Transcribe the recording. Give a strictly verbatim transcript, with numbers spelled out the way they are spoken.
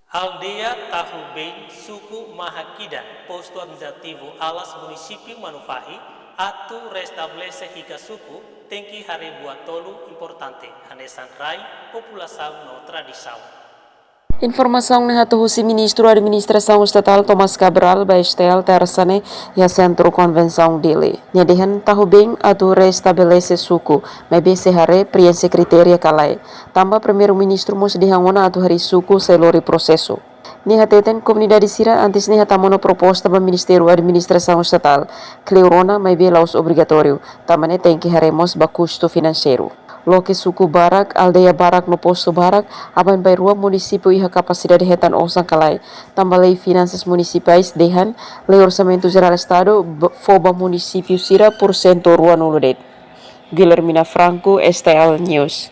Aldeia Tahu Bem, suku Mahakidan, postu administrativu Alas, munisípiu Manufahi, atu restabelese hikas suku tenke haree buat tolu importante, hanesan rai, populasaun no tradisaun. Informasaun ne'e hato'o husi Ministru Administrasaun Estatál Thomas Cabral ba S T L Tersa ne'e iha Sentru Konvensaun Dili. Nia dehan Tahu Bem atu restabelese suku, maibé sei haree preenxe kritéria ka lae. Tanba Primeiru-Ministru mós dehan ona atu harii suku sei lori prosesu. Nia hateten komunidade sira antes ne'e hatama ona proposta ba Ministériu Administrasaun Estatál, kleur ona maibé la'ós obrigatóriu, tanba ne'e tenke haree mós ba kustu finanseiru. Loke suku barak, aldeia barak no postu barak, aban-bainrua munisípiu iha kapasidade hetan osan ka lae, tanba Lei Finansas Munisipais dehan, Lei Orsamentu Jerál Estadu, b-, fó ba munisípiu sira pursentu ruanulu de'it. Guilhermina Franco, S T L News.